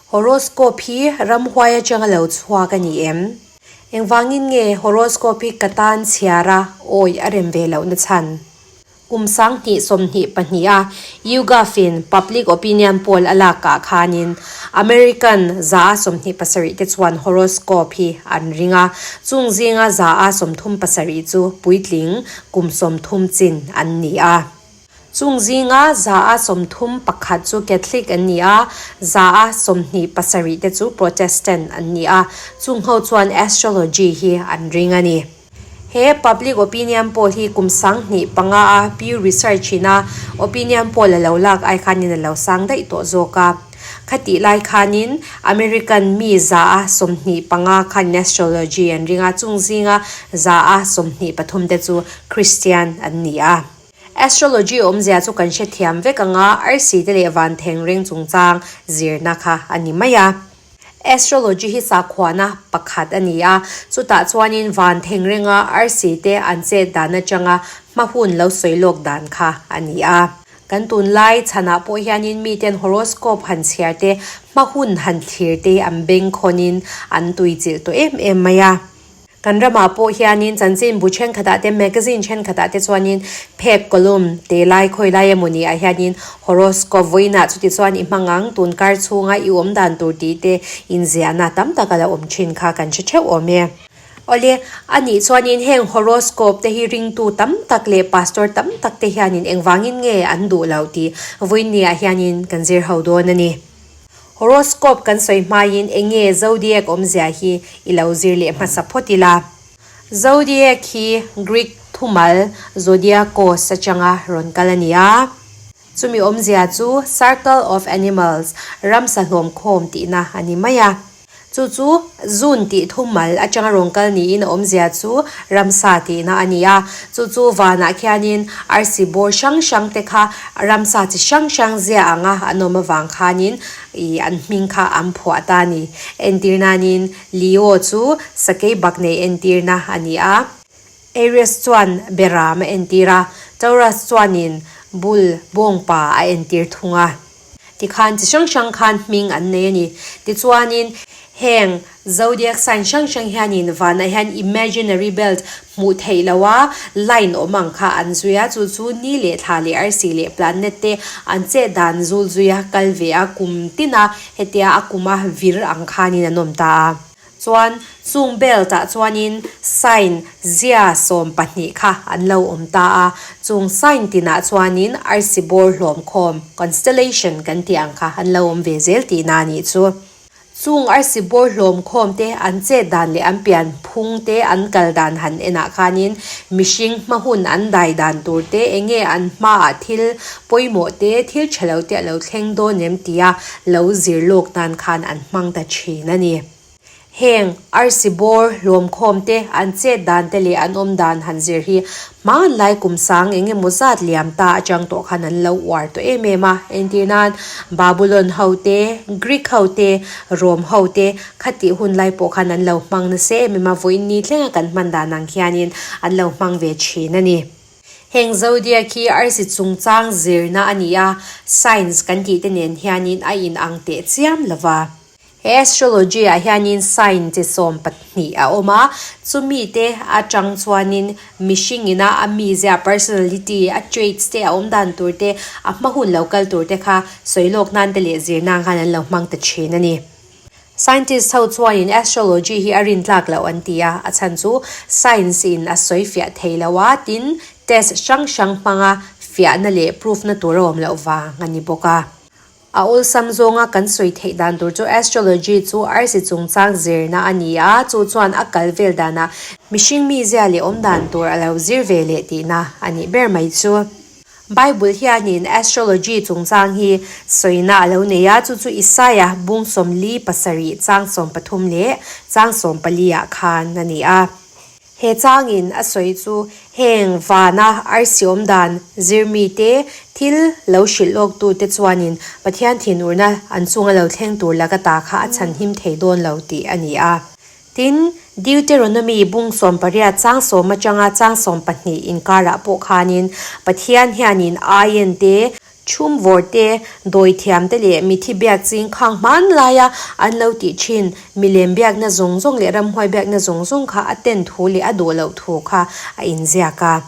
Horoscope hi ramhuai atanga lo chhuak a ni em? Engvangin nge horoscope hi ka tan chhiar a awi a rem ve lohna chhan? Kum 2022 a YouGov-in public opinion poll a lakah khanin American 27% te chuan horoscope hi an ring a, chung zinga 37% chu puitling kum 30 chin an ni a. Chung zinga 31% chu Catholic an ni a, 27% te chu Protestant an ni a, chung ho chuan astrology hi an ring a ni. He public opinion poll hi kum 2005 a Pew Research in a opinion poll a lo lak ai khanin a lo sang daih tawh zawk a. Khatih lai khanin American mi 25% khanin astrology an ring a, chung zinga 23% te chu Christian an ni a. Astrology awmzia chu kan hrethiam vek ang a, arsi te leh van thengreng chungchang zirna kha a ni mai a. Astrology hi sakhuana pakhat a ni a, chutah chuanin van thengrenga arsi te an chet dan atanga hma hun lo sawi lawk dan kha a ni a. Kan tunlai chhanah pawh hianin miten horoscope han chhiar te, hma hun han thlir te an bengkhawnin an tuichilh tawh em em mai a. Kan ramah pawh hianin chanchinbu thenkhatah te, magazine thenkhatah te chuanin phek column te lai khawi lai emawni ah hianin horoscope vawiinah chuti chuan i hmang ang, tun kar chhunga i awm dan tur tih te inziahna tam tak a la awm thin kha kan hre theuh awm e. Awle, anih chuanin heng horoscope te hi ringtu tam tak leh pastor tam tak te hianin engvangin nge an duh loh tih vawiinni ah hianin kan zir ho dawn a ni. Horoscope kan sawi hmaiin eng nge zodiac awmzia hi i lo zir leh hmasa phawt ila. Zodiac hi Greek thumal zodiakos atanga rawn kal a ni a. Chumi awmzia chu circle of animals, ramsa hlawmkhawm tihna a ni mai a. Chu chu zun tih thumal atanga rawn kal niin a awmzia chu ramsa tihna a ni a. Chu chu vanah khianin arsi bawr hrang hrang te kha ramsa chi hrang hrang zia anga an awm avang khanin ih an hming kha an phuah ta a ni. Entir nanin Leo chu sakei bak nei entirna a ni a. Aries chuan beram a entir a, Taurus chuanin bull bawngpa a entir thung a. Tikhan chi hrang hrang khan hming an nei a ni. Tichuanin heng zodiac sign hrang hrang hianin vanah hian imaginary belt hmuh theih loha line awm ang kha an zui a, chu chu ni leh thla leh arsi leh planet te an chet dan zul zuia kal ve a kum tina hetia a kuma vir ang khanin an awm ta a. Chuan chung belt ah chuanin sign zia 12 kha an lo awm ta a, chung sign tinah chuanin arsi bawr hlawm khawm, constellation, kan tih ang kha an lo awm ve zel tihna a nih chu. Chung arsi bawr hlawm khawm te an chet dan leh an pian phung te an kal dan han enah khanin mihring hma hun an dai dan tur te enge an hmaah thil pawimawh te thil tha lo te a lo thleng dawn em tia lo zir lawk nan khan an hmang ta thin a ni. Heng arsi bawr hlawmkhawm te an chet dan te leh an awm dan han zir hi hmanlai kum sang eng emaw zat liam ta atang tawh khan an lo uar tawh em em a. Entir nan Babulon ho te, Greek ho te, Rome ho te khatih hun lai pawh khan an lo hmang nasa em em a, vawiin ni thlenga kan hman dan ang hianin an lo hmang ve thin a ni. Heng zodiac hi arsi chungchang zirna a ni a, science kan tih te nen hianin a inang teh chiam lo va. He astrology ah hianin sign chi 12 a awm a, chumi te atang chuanin mihring ina a mizia, personality, a traits te a awm dan tur te, a hma hun lo kal tur te kha sawi lawk nan te leh zir nan khan an lo hmang ta thin a ni. Scientist ho chuanin astrology hi a rintlak loh an ti a, a chhan chu science in a sawi fiah thei lo a, tin test hrang hrang hmanga fiahna leh proof na tur a awm loh vang a ni bawk a. A awlsam zawnga kan sawi theih dan tur chu astrology chu arsi chungchang zirna a ni a, chu chuan a kal vel danah mihring mizia leh awm dan tur a lo zir ve leh tihna a nih ber mai chu. Bible hianin astrology chungchang hi sawina a lo nei a, chu chu Isaiah bung 47 chang 13 leh chang 14 ah khan a ni a. He changin a sawi chu heng vana arsi awm dan zirmi te, thil lo hrilh lawktu te chuanin Pathian thinurna an chunga lo thleng tur laka ta kha a chhanhim thei dawn lo tih a ni a. Tin, Deuteronomy bung 18 chang sawm atanga chang 12 inkarah pawh khanin Pathian hianin aien te, chhumvawr te, dawithiam te leh mithi biak ching khang hmanlaia an lo tih thin milem biakna zawng zawng leh ramhuai biakna zawng zawng kha a ten thu leh a duh loh thu kha a inziak a.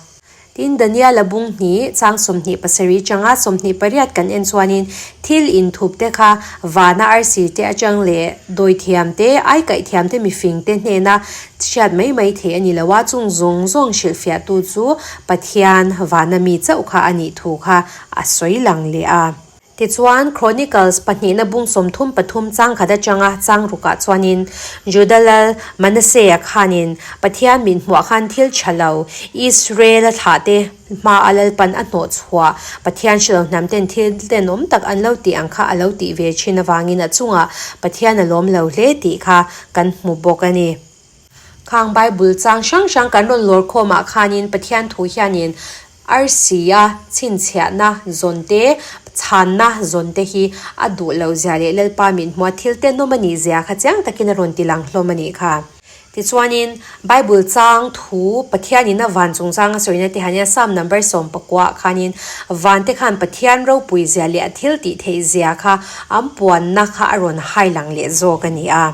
Tin, Daniela bung hnih, chang 27 changa 28 kan en chuanin thil inthup te kha vana arsi te atang leh dawithiam te, aikaihthiam te mifing te hnena hriat mai mai thei a ni lo a, chung zawng zawng hrilhfiahtu chu Pathian vana mi chauh kha a nih thu kha a sawi lang leh a. Tichuan, Chronicles pahnihna bung 33 chang khat atanga chang rukah chuanin Juda lal Manasseh-a khanin Pathian min hmuah khan thil tha lo Israel-a thlahte hmaa Lalpan a hnawh chhuah Pathian hre lo hnamten thil tenawm tak an lo tih ang kha a lo tih ve thin avangin a chungah Pathian a lawm lo hle tih kha kan hmu bawk a ni. Khang Bible chang hrang hrang kan rawn lawr khawmah khanin Pathian thu hianin arsi a chhinchhiahna zawn te, chhanna zawn te hi a duh lo zia leh Lalpa min hmua thil tenawm a nih zia kha chiang takin a rawn ti lang hlawm a nih kha. Tichuanin Bible chang thu Pathianin a van chungchang a sawina te hian Psalm number 19 ah khanin van te khan Pathian ropui zia leh a thil tih theih zia kha an puanna kha a rawn hai lang leh zawk a ni a.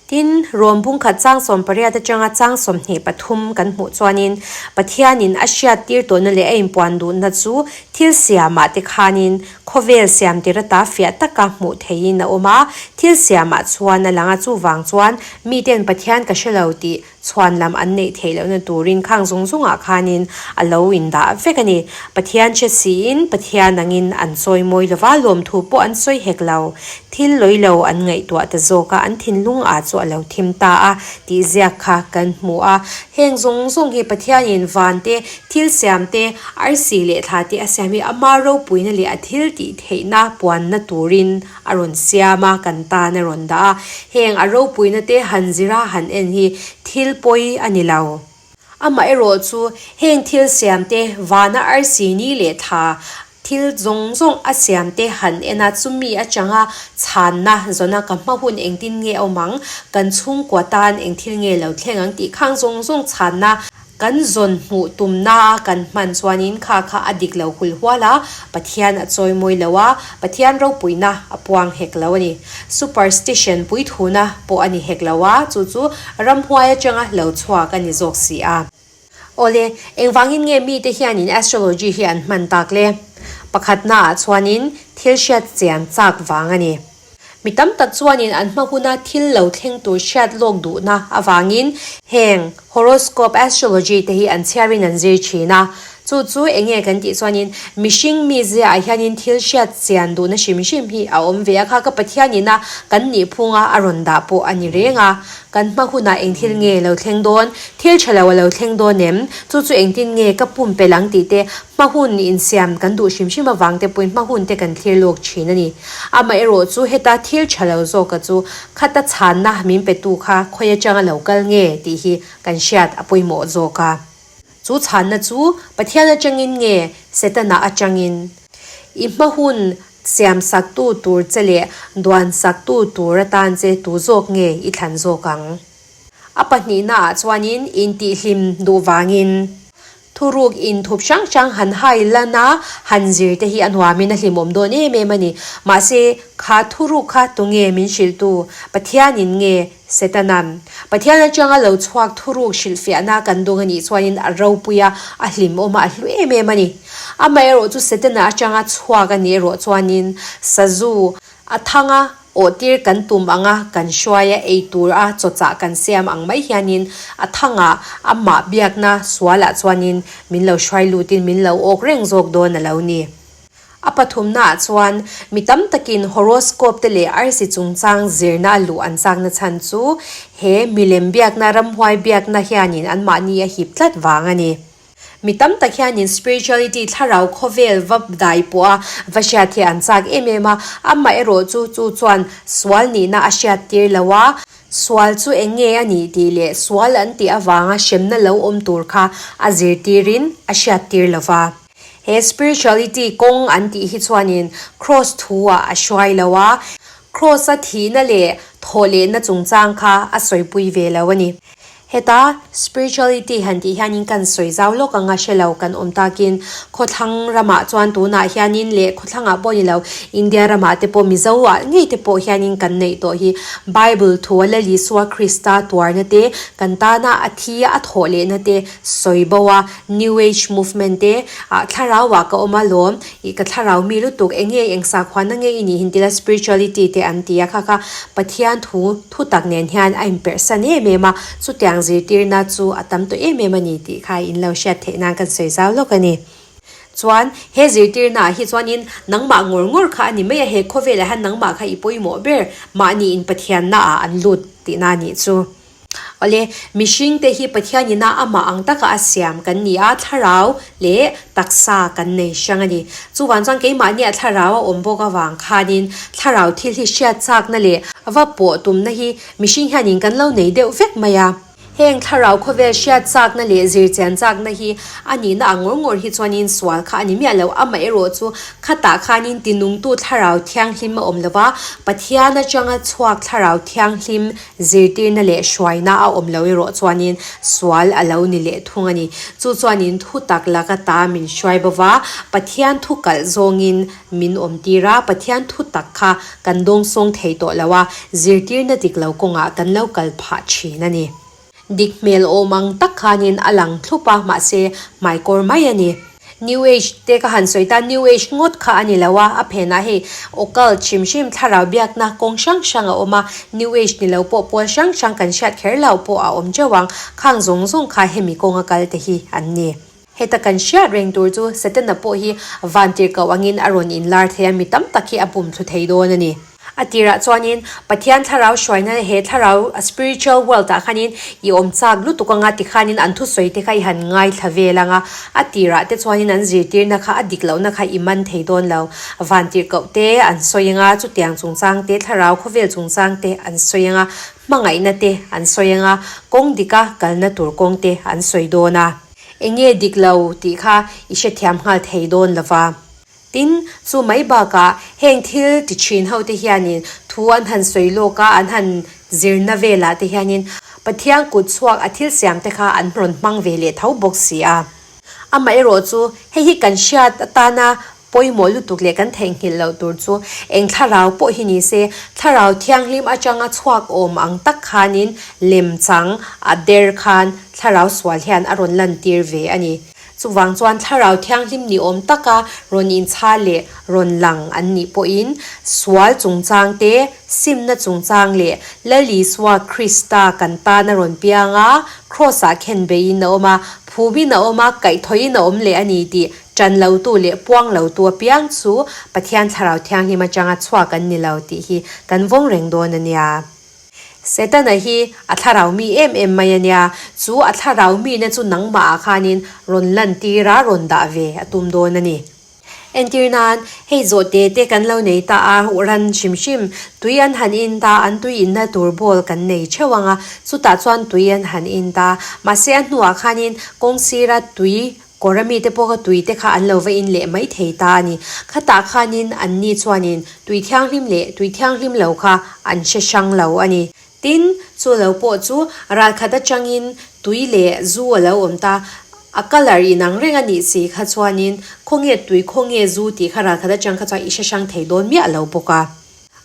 Tin, Rom bung khat chang 18 atanga chang 23 kan hmuh chuanin Pathianin a hriattir tawhna leh a inpuan duhna chu thil siamah te khanin khawvel siam tir ata fiah taka hmuh theihin a awm a, thil siamah chuan a lang a, chuvang chuan miten Pathian ka hre lo tih chhuan lam an neih theih lohna turin khang zawng zawngah khanin a lo indah vek a ni. Pathian hre siin Pathian angin an chawi mawi lova, lawmthu pawh an sawi hek lo. Thil lawi lo an ngaihtuah ta zawk a, an thinlung ah chu a lo thim ta a tih ziak kha kan hmu a. Heng zawng zawng hi Pathianin van te, thil siam te, arsi leh thla te a siam hi ama ropuina leh a thil tih theihna puanna turin a rawn siam a, kan tan a rawn dah a. Heng a ropuina te han zira han en hi thil pawi a ni lo. Amaherawh chu heng thil siam te vana arsi ni leh thla thil zawng zawng a siam te han en a, chumi atanga chhanna zawna ka hma hun engtin nge a awm ang, kan chhungkua tan eng thil nge lo thleng ang tih khang zawng zawng chhanna Kan zawn hmuh tumna a kan hman chuanin kha kha a dik lo hul hual a, Pathian a chawi mawi lo a, Pathian ropuina a puang hek lo a ni. Superstition puithuna pawh a ni hek lo a, chu chu ramhuai atanga lo chhuak a ni zawk si a. Awle, engvangin nge mite hianin astrology hi an hman tak le? Pakhatnaah chuanin thil hriat chian chak vang a ni. Mi tam tak chuanin an hma huna thil lo thleng tur hriat lawk duhna avangin heng horoscope, astrology te hi an chhiarin an zir thin a. Chu chu eng nge kan tih chuanin mihring mizia ah hianin thil hriat chian duhna hrim hrim hi a awm ve a, kha ka Pathianina kan nih phunga a rawn dah pawh a ni reng a. Kan hma hunah eng thil nge lo thleng dawn? Thil tha lo a lo thleng dawn em? Chu chu engtin nge ka pumpelh ang tih te hma hun insiam kan duh hrim hrim avang te pawhin hma hun te kan thlir lawk thin a ni. Amaherawh chu heta thil tha lo zawka chu khata chhanna min petu kha khawi atanga lo kal nge tih hi kan hriat a pawimawh zawk a. Chu chhanna chu Pathian atangin nge Setana atangin? I hma hun siam saktu tur che leh duan saktu tur atan che tu zawk nge i thlan zawk ang? A pahnihnaah chuanin intihhlim duh vangin thuruk inthup hrang hrang han hai lan a, han zir te hi a nuamin a hlimawm dawn em em a ni. Mahse, kha thuruk kha tunge min hrilhtu? Pathianin nge Setana'n Pathian atanga lo chhuak thuruk hrilhfiahna kan dawng a nih chuanin a ropui a, a hlimawm a, a hlu em em a ni. Amaherawh chu Setana atanga chhuak a nih erawh chuanin sazu a thanga awhtir kan tum anga kan hruai a, ei tur a chawchah kan siam ang mai hianin a thangah amah biakna sualah chuanin min lo hruai lutin min lo awk reng zawk dawn a lo ni. A pathumnaah chuan mi tam takin horoscope te leh arsi chungchang zirna a luh an chakna chhan chu he milem biakna ramhuai biakna hianin anmahni a hip tlat vang a ni. Mi tam tak hianin spirituality thlarau khawvel va dai pawha va hriat hi an chak em em a, amaherawh chu chu chuan sual nihna a hriattir lo a, sual chu eng nge a nih tih leh sual an tih avanga hremna lo awm tur kha a zirtirin a hriattir lo va. He spirituality kawng an tih hi chuanin Kraws thu ah a hruai lo a, Kraws a thihna leh Thawhlehna chungchang kha a sawipui ve lo a ni. Heta spirituality han tih hianin kan sawi zau lawk anga hre lo kan awm takin khawthlang ramah chuan tunah hianin leh khawthlangah pawh ni lo India ramah te pawh Mizo ah ngei te pawh hianin kan neih tawh hi Bible thu a Lal Isua Krista tuarna te kan tana a thi a thawh lehna te sawi bo a New Age movement te ah thlarau ah ka awm a lawm Ih ka thlarau mi lutuk eng nge eng sakhuana nge i nih hin tila spirituality te an ti a kha kha Pathian thu thu tak nen hian a inperhsan em em a, chutiang zirtirna chu a tam tawh em em a ni tih kha in lo hriat theih nan kan sawi zau lawk a ni. Chuan he zirtirna ah hi chuanin nangmah ngawr ngawr kha a ni mai a, he khawvelah hian nangmah kha i pawimawh ber mahni in Pathianna ah an lut tihna a nih chu. Awle, mihringte hi Pathianina amah ang taka a siam kan ni a, thlarau leh taksa kan nei hrang a ni. Chuvang chuan keimahnia thlarau a awm bawk avang khanin thlarau thil hi hriat chakna leh va pawh tumna hi mihring hianin kan lo nei deuh vek mai a. Heng thlarau khawvel hriat chakna leh zirchian chakna hi a nihna ang ngawr ngawr hi chuanin sual kha a ni miah lo. Amaherawh chu khatah khanin tinungtu thlarau thianghlim a awm lo va, Pathian atanga chhuak thlarau thianghlim Zirtirna leh hruaina a awm lo erawh chuanin sual a lo ni leh thung a ni. Chu chuanin thu tak laka ta min hruai bo va, Pathian thu kalh zawngin min awmtir a, Pathian thu tak kha kan dawngsawng thei tawh lo a, zirtirna dik lo kawngah kan lo kal phah thin a ni. Dik hmel awm ang tak khanin a lang thlup a, mahse hmaikawr mai a ni. New Age te ka han sawi ta, New Age ngawt kha a ni lo a, a phenah hei occult hrim hrim thlarau biakna kawng hrang hrang a awm a, New Age ni lo pawh pawl hrang hrang kan hriat kher lo pawh a awm teuh ang, khang zawng zawng kha hemi kawnga kal te hi an ni. Heta kan hriat reng tur chu Setana pawh hi vantirhkoh angin a rawn inlar thei a, mi tam tak hi a bumthlu thei dawn a ni. A tirah chuanin Pathian thlarau hruaina he thlarau spiritual world ah khanin i awm chak lutuk anga tikhanin an thusawi te kha i han ngaithla vel anga a tirah te chuanin an zirtirna kha a dik lohna kha i man thei dawn lo. Vantirhkoh te an sawi anga chutiang chungchang te thlarau khawvel chungchang te an sawi anga hmangaihna te an sawi anga kawng dika kalna tur kawng te an sawi dawn a. Enge dik lo tih kha i hrethiam nghal thei dawn lova. Tin, chu mai bakah heng thil ti thin ho te hianin thu an han sawi lawk a, an han zirna velah te hianin Pathian kut chhuak a thil siam te kha an rawn hmang ve leh tho bawk si a. Amaherawh chu hei hi kan hriat atana pawimawh lutuk leh kan theihnghilh loh tur chu eng thlarau pawh hi ni se, thlarau thianghlim atanga chhuak awm ang tak khanin lemchang a der khan thlarau sual hian a rawn lantir ve a ni. Chuvang chuan Thlarau Thianghlim ni awm taka rawn inchha leh rawn lang an nih pawhin sual chungchang te, simna chungchang leh Lal Isua Krista kan tan a rawn piang a, Kraws-ah khen beiin a awm a, phumin a awm a, kaihthawhin a awm leh a ni tih ṭan lotu leh puang lotu apiang chu Pathian Thlarau Thianghlim atanga chhuak an ni lo tih hi kan vawng reng dawn a nia. Setana hi a thlarau mi em em mai a nia, chu a thlarau mihna chu nangmah ah khanin rawn lan tir a, rawn dah ve a tum dawn a ni. Entir nan, hei zawhte te kan lo nei ta a, ran hrim hrim, tui an han in ta, an tui inna tur bowl kan nei theuh ang a, chutah chuan tui an han in ta, mahse a hnuah khanin kawng sira tui Kawr ami te pawh kha tui te kha an lo va in leh mai thei ta a ni. Khatah khanin an ni chuanin tui thianghlim leh tui thianghlim lo kha an hre hrang lo a ni. Tin, chu lo pawh chu ral khat atangin tui leh zu a lo awm ta. A colour inang reng a nih si kha chuanin khawnge tui khawnge zu tih kha ral khat atang kha chuan i hre hrang thei dawn miah lo bawk a.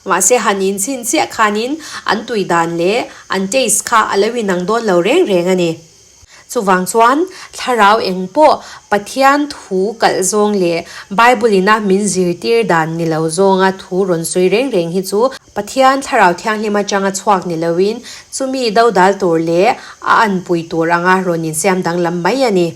Mahse han inchhin chiah khanin an tui dan leh an taste kha a lo inang dawn lo reng reng a ni. Chuvang chuan, thlarau eng pawh Pathian thu kalh zawng leh Bible-ina min zirtir dan ni lo zawnga thu rawn sawi reng reng hi chu Pathian thlarau thianghlim atanga chhuak ni loin chumi dodal tur leh a anpui tur anga rawn insiam danglam mai a ni.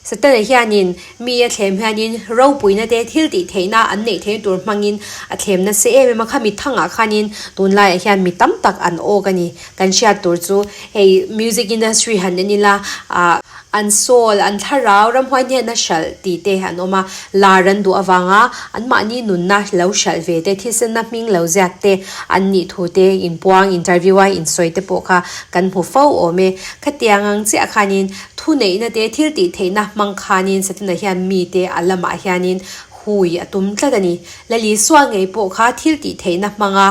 Satana hianin mi a thlem hianin ropuina te thil tih theihna an neih theihna tur hmangin a thlem nasa em em a, khami thangah khanin tunlaiah hian mi tam tak an awk a ni. Kan hriat tur chu hei music industry han en ila ah an soul, an thlarau ramhuai hnena hralh tih te an awm a, lar an duh avanga anmahni nunna lo hralh ve te, thisenna hming lo ziak te an nih thu te inpuang interview a insawi te pawh kha kan hmu fo awm e. Khatiang ang chiah khanin Thu neihna te, thil tih theihna hmang khanin Setana hian mite a lamah hianin hui a tum tlat a ni. Lalisua ngei pawh kha thil tih theihna hmanga.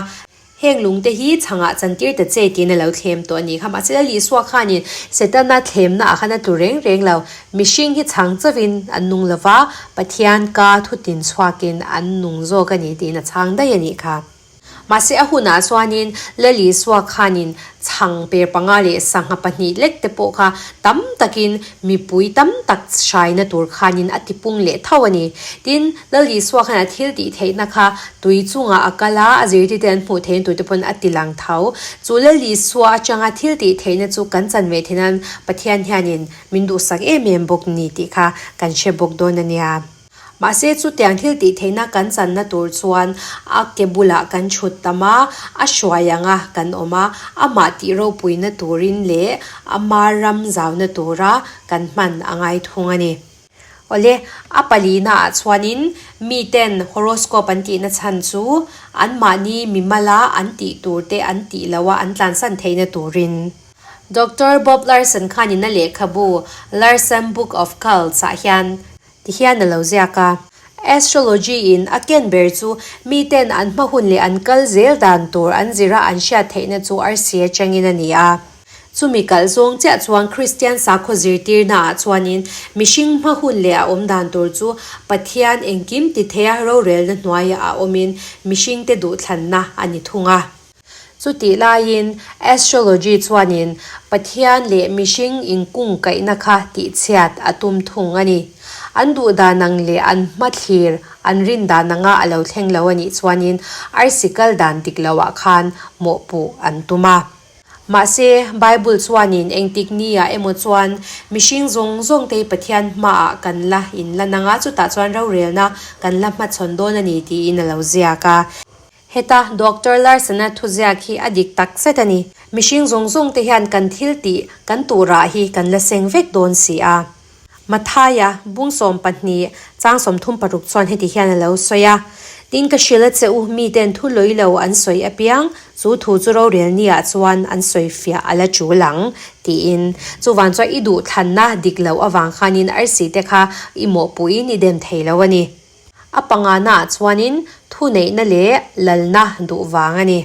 Heng lungte hi chhangah chantir ta che tiin a lo thlem tawh a nih kha. Mahse Lal Isua khanin Setana thlemna ah khan a tlu reng reng lo. Mihring hi chhang chauhin an nung lo va, Pathian ka thutin chhuakin an nung zawk a ni tiin a chhang daih a nih kha. Mahse a hunah chuanin Lal Isua khanin chhang per panga leh sangha pahnih lek te pawh kha tam takin mipui tam tak hraina tur khanin a tipung leh tho a ni. Tin, Lal Isua khan a thil tih theihna kha tui chungah a kal a, a zirtirte an hmuh theihna tur te pawn a ti lang tho. Chu Lal Isua atanga thil tih theihna chu kan chan ve theih nan Pathian hianin min duhsak em em bawk ni tih kha kan hre bawk dawn a nia. Mahse chutiang thil tih theihna kan channa tur chuan a ke bulah kan chhut tam a, a hruai anga kan awm a, amah tih ropuina turin leh ama ram zauna tura kan hman a ngai thung a ni. Awle, a palina ah chuanin miten horoscope an tihna chhan chu anmahni mimala an tih tur te an tih loh a an tlansan theihna turin. Doctor Bob Larson khanin a lehkhabu Larson Book of Cults ah hian ti hian a lo ziak a. Astrology in a ken ber chu miten an hma hun leh an kal zel dan tur an zira an hriat theihna chu arsi atangin a ni a. Chumi kalh zawng chiah chuan Kristian sakhaw zirtirna ah chuanin mihring hma hun leh a awm dan tur chu Pathian engkim ti theia rorelna hnuaiah a awmin mihringte duhthlanna a ni thung a. Chutih laiin Astrology chuanin Pathian leh mihring inkungkaihna kha tihchhiat a tum thung a ni. An duh dan ang leh an hmathlir an rin dan anga a lo thleng lo a nih chuanin arsi kal dan dik loah khan mawhpuh an tum a. Mahse, Bible chuanin engtik niah emaw chuan mihring zawng zawng te hi Pathian hmaah kan la inlan anga chutah chuan rorelna kan la hmachhawn dawn a ni tiin a lo ziak a. Heta Doctor Larson-a thuziak hi a dik tak zet a ni. Mihring zawng zawng te hian kan thil tih kan turah hi kan la seng vek dawn si a. Mathaia, bung 12, chang 36 chuan heti hian a lo sawi a, Tin ka hrilh a che u, miten thu lawi lo an sawi apiang, chu thu chu rorel niah chuan an sawi fiah a la tul ang, tiin. Chuvang chuan i duhthlanna dik loh avang khanin arsi te kha i mawhpuiin i dem thei lo a ni. A pangana ah chuanin thuneihna leh lalna duh vang a ni.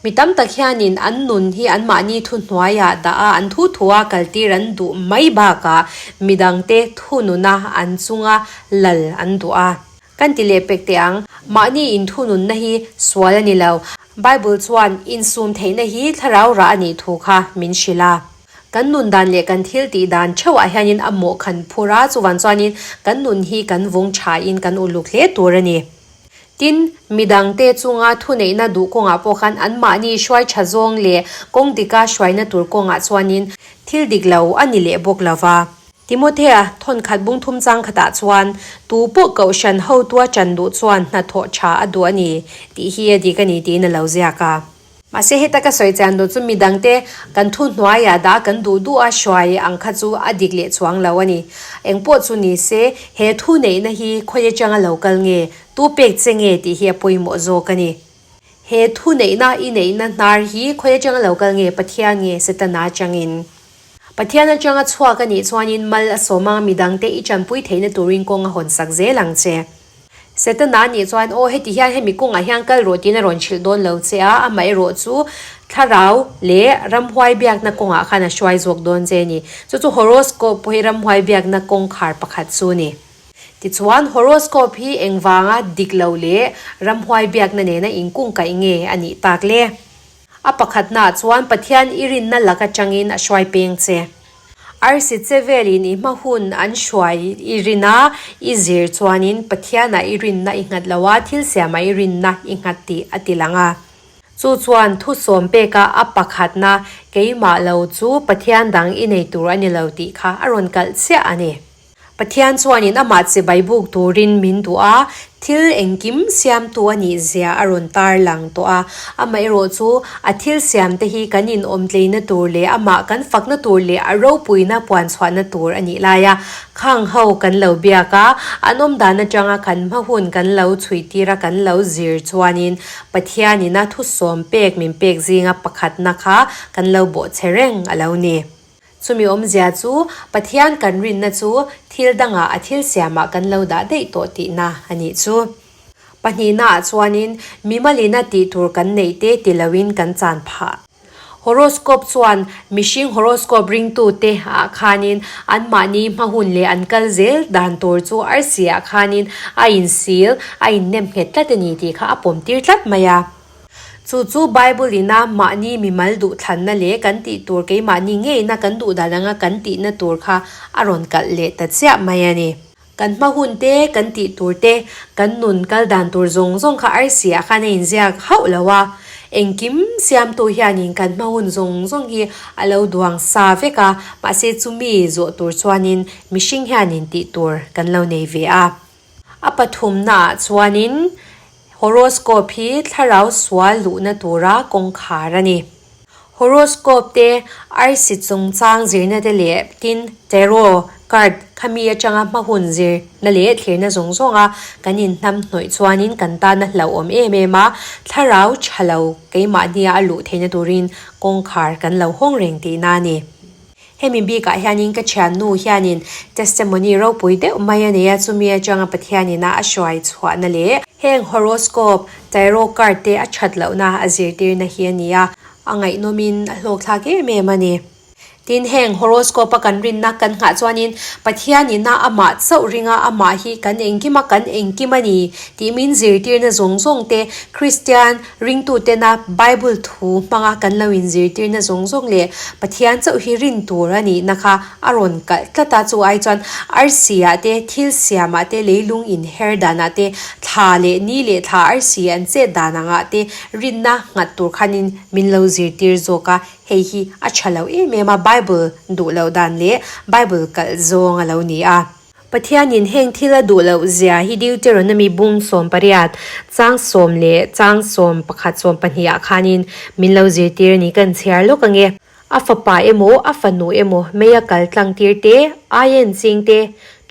Mi tam tak hianin an nun hi anmahni thuhnuaiah dah a, an thu thua kaltir an duh mai bakah midangte thununa an chunga lal an duh a. Kan ti leh pek teh ang, mahni inthununna hi sual a ni lo. Bible chuan insum theihna hi thlarau rah a nih thu kha min hrilh a. Kan nun dan leh kan thil tih dan theuhah hianin a mawh khan phur a, chuvang chuanin kan nun hi kan vawng thain kan uluk hle tur a ni. Tin, midangte chunga thuneihna duh kawngah pawh khan anmahni hruai tha zawng leh kawng dika hruaina tur kawngah chuanin thil dik lo a ni leh bawk lo va. Timothea thawnkhat bungthum chang khatah chuan, Tu pawh kohhran hotua chan duh chuan hnathawh tha a duh a ni, tih hi a dik a ni tiin a lo ziak a. Mahse heta ka sawi chian duh chu midangte kan thu hnuaiah dah kan duh duh a hruai ang kha chu a dik leh chuang lo a ni. Engpawh chu ni se, he thu neihna hi khawi atanga lo kal nge, tu pek che nge tih hi a pawimawh zawk a ni. He thu neihna i neihna hnar hi khawi atanga lo kal nge, Pathian nge, Setana atangin? Pathian atanga chhuak a nih chuanin mal a sawm a, midangte i tanpui theihna turin kawng a hawnsak zel ang che. Setana nih chuan, Aw, heti hian hemi kawngah hian kal rawh tiin a rawn hrilh dawn lo che a, amaherawh chu thlarau leh ramhuai biakna kawngah khan a hruai zawk dawn che a ni. Chu chu horoscope pawh hi ramhuai biakna kawngkhar pakhat chu a ni. Tichuan, horoscope hi engvanga dik lo leh ramhuai biakna nena inkungkaih nge a nih tak le? A pakhatnaah chuan Pathian i rinna lak atangin a hruai peng che. Arsi che velin i hma hun an hruai i rin a, i zir chuanin Pathianah i rinna i nghat lo a, thil siamah i rinna i nghat tih a ti lang a. Chu chuan thusawm peka a pakhatna keimah lo chu Pathian dang i nei tur a ni lo tih kha a rawn kalh chiah a ni. Pathian chuanin amah chibai buk turin min duh a, thil engkim siamtu a nih zia a rawn tar lang tawh a. Amaherawh chu a thil siamte hi kan inawmtleina tur leh amah kan fakna tur leh a ropuina puan chhuahna tur a nih lai a, khang ho kan lo biak a, an awmdan atanga kan hma hun kan lo chhuitir a kan lo zir chuanin Pathianin a thusawm pek min pek zinga pakhatna kha kan lo bawhchhe reng a lo ni. Chumi awmzia chu Pathian kan rinna chu thil dangah a thil siamah kan lo dah daih tawh tihna a nih chu. Pahnihnaah chuanin mimalina tih tur kan neih te ti loin kan chan phah. Horoscope chuan mihring horoscope ringtute ah khanin anmahni hma hun leh an kal zel dan tur chu arsi ah khanin a insil, a innem nghet tlat a ni tih kha a pawm tir tlat mai a. Chu chu Bible ina mahni mimal duhthlanna leh kan tih tur keimahni ngeina kan duh dan anga kan tihna tur kha a rawn kalh leh ta chiah mai a ni. Kan hma hun te, kan tih tur te, kan nun kal dan tur zawng zawng kha arsi ah khan a inziak hauh lo a. Engkim siamtu hianin kan hma hun zawng zawng hi a lo duang sa vek a, mahse chumi zawh tur chuanin mihring hianin tih tur kan lo nei ve a. A pathumnaah chuanin Horoscope hi thlarau sual luhna tura kawngkhar a ni. Horoscope te, arsi chungchang zirna te leh tin tarot card khami atanga hma hun zirna leh thlirna zawng zawnga kan inhnam hnawih chuanin kan tan a hlauhawm em em a, thlarau tha lo keimahnia a luh theihna turin kawngkhar kan lo hawng reng tihna a ni. Hemi bikah hianin ka thiannu hianin testimony ropui deuh mai a nei a, chumi atanga Pathianin a a hruai chhuahna leh heng horoscope, tarot card te a that lohna a zirtirna hi a ni a, a ngaihnawmin a hlawkthlak em em a ni. Tin, heng horoscope a kan rinna kan nghah chuanin Pathianin a amah chauh ringa amah hi kan engkim a kan engkim a ni tih min zirtirna zawng zawng te Kristian Ringtutena Bible thu hmanga kan lo inzirtirna zawng zawng leh Pathian chauh hi rin tur a nihna kha a rawn kalh tlat a, chu ai chuan arsi ah te, thil siam ah te, leilung inher dan ah te, thla leh ni leh thla arsi an chet dan ang ah te rinna nghat tur khanin min lo zirtir zawk a, hei hi a tha lo em em a, Bible duh loh dan leh Bible kalh zawng a lo ni a. Pathianin heng thil a duh loh zia hi Deuteronomy bung 18, chang sawm leh chang sawm pakhat sawm pahnih ah khanin min lo zirtir a ni kan chhiar lawk ange. A fapa emaw a fanu emaw mei a kal tlang tir te, aien ching te,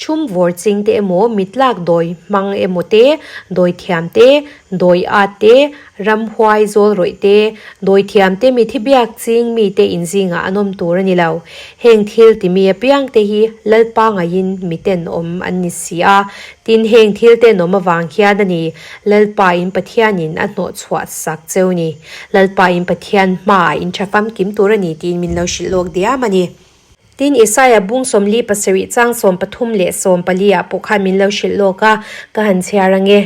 chhum vawr ching te emaw mitlak dawi hmang emaw te, dawi thiam te, dawi at te, Ramhuai zawl rawih te, dawithiam te mithi biak ching mite inzingah an awm tur a ni lo. Heng thil timi apiang te hi Lalpa ngaiin miten awm an ni si a. Tin, heng thil tenawm avang hian a ni Lalpa in Pathianin a hnawh chhuah sak cheu ni. Lalpa in Pathian hmaah in tha famkim tur a ni tiin min lo hrilh lawk diam a ni. Tin, Isaia bung 47 chang 13 leh 14 ah pawh khan min lo hrilh lawk a, ka han chhiar ange.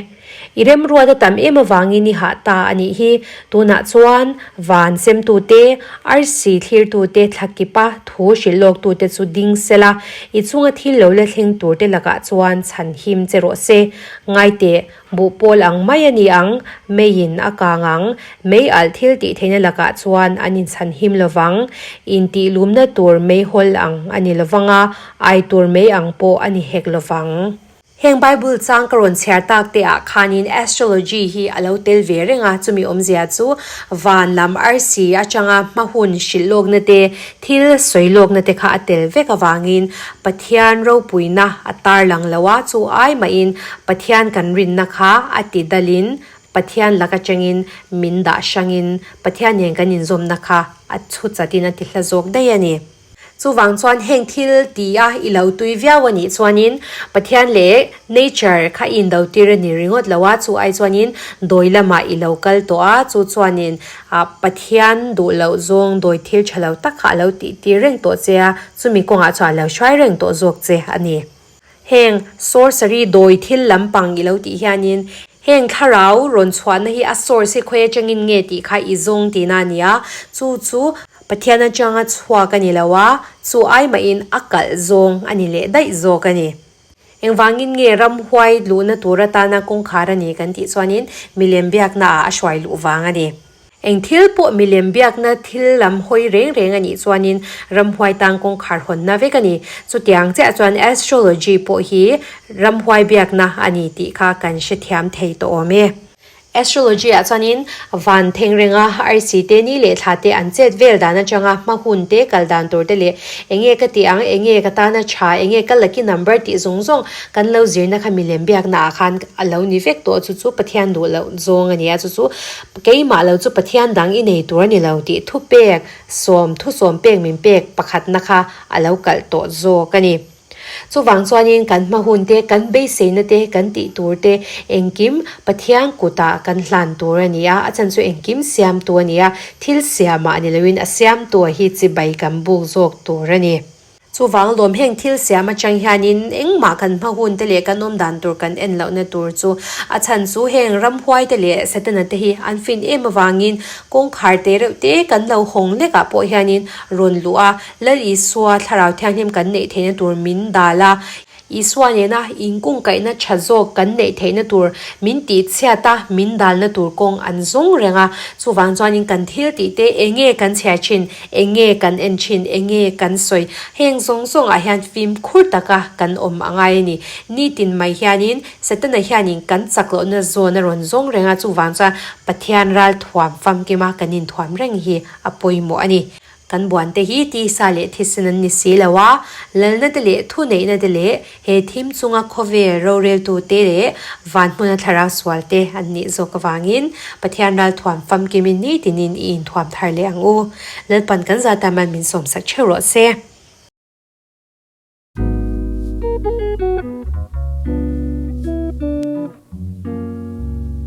I remruat a tam em avangin i hah ta a nih hi. Tunah chuan van semtute, arsi thlirtute, thlakipa thu hrilh lawktute chu ding sela, i chunga thil lo la thleng turte lakah chuan chhan him che rawh se. Ngaiteh, Buh pawl ang mai a ni ang, meiin a kang ang. Mei alh thil tih theihna lakah chuan an inchhan him lo vang. Intihlumna tur meihawl ang a ni lo vang a, ai tur mei ang pawh a ni hek lo vang. Heng Bible chang ka rawn chhiar tak te ah khanin astrology hi a lo tel ve reng a, chumi awmzia chu van lam arsi atanga hma hun hrilh lawkna te, Thil sawi lawkna te kha a tel vek avangin Pathian ropuina a tarlang lo a, chu ai mahin Pathian kan rinna kha a ti dalin Pathian lak atangin min dah hrangin Pathian nen kan inzawmna kha a chhu chatin a ti hla zawk daih a ni. Chuvang chuan heng thil ti a i lo tui viau a nih chuanin Pathian leh Nature kha i indo tir a ni ringawt lo a, chu ai chuanin dawi lamah i lo kal tawh a, chu chuanin Ah Pathian duh loh zawng dawi thil tha lo tak kha a lo tih tir reng tawh che a, chumi kawngah chuan a lo hruai reng tawh zawk che a ni. Heng sorcery dawi thil lampang i lo tih hianin heng thlarau rawn chhuahna hi a source hi khawi atangin nge tih kha i zawng tihna a ni a, chu chu Pathian atanga chhuak a ni lo a, chu ai mahin a kalh zawng a ni leh daih zawk a ni. Engvangin nge ramhuai luhna tur atana kawngkhar a ni kan tih chuanin milem biaknaah a hruai luh vang a ni. Eng thil pawh milem biakna thil lam hawi reng reng a nih chuanin ramhuai tan kawngkhar hawnna vek a ni. Chutiang chiah chuan astrology pawh hi ramhuai biakna a ni tih kha kan hrethiam thei tawh awm e. Astrology ah chuanin van theng renga arsi te ni leh thla te an chet vel dan atanga hma hun te kal dan tur te leh enge ka tih ang enge ka tana tha enge ka lucky number tih zawng zawng kan lo zirna kha milem biakna ah khan a lo ni vek tawh chu chu Pathian duh loh zawng a ni a chu chu keimah lo chu Pathian dang i nei tur a ni lo tih thupek sawm thusawm pek min pek pakhatna kha a lo kalh tawh zawk a ni. Chuvang chuanin kan hma hun te, kan beiseina te, kan tih tur te engkim Pathian kutah kan hlan tur a ni a, a chan chu engkim siamtu a ni a, thil siamah ni loin a siamtua hi chibai kan buk zawk tur a ni. Chuvang lawm heng thil siam atang hianin engmah kan hma hun te leh kan awm dan tur kan en lohna tur chu a chhan chu heng ramhuai te leh Setana te hi an fin em avangin kawngkhar te reuh te kan lo hawng lekah pawh hianin rawn luh a, Lal Isua thlarau thianghlim kan neih theihna tur min dal a, Isua nena inkungkaihna tha zawk kan neih theihna tur min tihchhiat a, min dalna tur kawng an zawng reng a. Chuvang chuanin kan thil tih te eng nge kan chhiar thin, eng nge kan en thin, eng nge kan sawi, heng zawng zawngah hian fimkhur taka kan awm a ngai a ni. Nitin mai hianin Setana hianin kan chak lohna zawn a rawn zawng reng a, chuvang chuan Pathian ral thuam famkima kan inthuam reng hi a pawimawh a ni. Kan buante hi tisa leh thisen an ni si lo a, lalna te leh thuneihna te leh he thim chunga khawvel roreltu te leh van hmuna thlarau sual te an nih zawk avangin Pathian ralthuam famkimin nitinin i inthuam thar leh ang u. Lalpan kan zata man min sawmsak theuh rawh se.